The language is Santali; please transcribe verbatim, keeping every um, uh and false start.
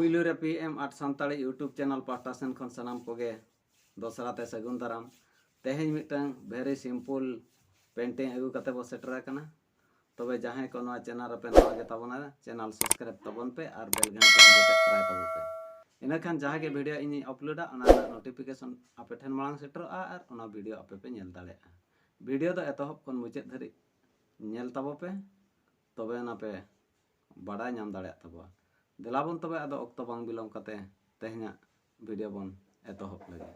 ᱯᱩᱭᱞᱩ ᱨᱮ P M art Santali YouTube channel ᱯᱟᱦᱴᱟ ᱥᱮᱱ ᱠᱷᱚᱱ ᱥᱟᱱᱟᱢ ᱠᱚᱜᱮ ᱫᱚᱥᱨᱟ ᱛᱮ ᱥᱟᱹᱜᱩᱱ ᱫᱟᱨᱟᱢ᱾ ᱛᱮᱦᱮᱧ ᱢᱤᱫᱴᱟᱝ very simple painting ᱟᱹᱜᱩ ᱠᱟᱛᱮ ᱵᱚ ᱥᱮᱴᱮᱨ ᱟᱠᱟᱱᱟ᱾ ᱛᱚᱵᱮ ᱡᱟᱦᱟᱸᱭ ᱠᱚ ᱱᱚᱣᱟ ᱪᱮᱱᱮᱞ ᱨᱮᱯᱮ ᱱᱟᱣᱟ ᱜᱮ ᱛᱟᱵᱚᱱᱟ, ᱪᱮᱱᱮᱞ ᱥᱟᱵᱥᱠᱨᱟᱭᱤᱵ ᱛᱟᱵᱚᱱ ᱯᱮ ᱟᱨ ᱵᱮᱞ ᱜᱷᱟᱱᱴᱤ ᱠᱚ ᱡᱚᱴᱮᱫ ᱛᱚᱨᱟᱭ ᱛᱟᱵᱚᱱ ᱯᱮ᱾ ᱤᱱᱟᱹᱠᱷᱟᱱ ᱡᱟᱦᱟᱸ ᱜᱮ ᱵᱷᱤᱰᱤᱭᱳ ᱤᱧᱤᱧ ᱟᱯᱞᱳᱰᱟ, ᱚᱱᱟ ᱨᱮᱱᱟᱜ ᱱᱳᱴᱤᱯᱷᱤᱠᱮᱥᱚᱱ ᱟᱯᱮ ᱴᱷᱮᱱ ᱢᱟᱲᱟᱝ ᱥᱮᱴᱮᱨᱚᱜᱼᱟ ᱟᱨ ᱚᱱᱟ ᱵᱷᱤᱰᱤᱭᱳ ᱟᱯᱮ ᱯᱮ ᱧᱮᱞ ᱫᱟᱲᱮᱭᱟᱜᱼᱟ᱾ ᱵᱷᱤᱰᱤᱭᱳ ᱫᱚ ᱮᱛᱚᱦᱚᱵ ᱠᱷᱚᱱ ᱢᱩᱪᱟᱹᱫ ᱫᱷᱟᱹᱨᱤᱡ ᱧᱮᱞ ᱛᱟᱵᱚ ᱯᱮ, ᱛᱚᱵᱮ ᱟᱱᱟ ᱯᱮ ᱵᱟᱰᱟᱭ ᱧᱟᱢ ᱫᱟᱲᱮᱭᱟᱜ ᱛᱟᱵᱚᱣᱟ᱾ ᱫᱮᱞᱟ ᱵᱚᱱ ᱛᱚᱵᱮ ᱟᱫᱚ ᱚᱠᱛᱚ ᱵᱟᱝ ᱵᱤᱞᱚᱢ ᱠᱟᱛᱮ ᱛᱮᱦᱮᱧᱟᱜ ᱵᱷᱤᱰᱤᱭᱳ ᱵᱚᱱ ᱮᱛᱚᱦᱚᱵ ᱞᱮᱜᱮ᱾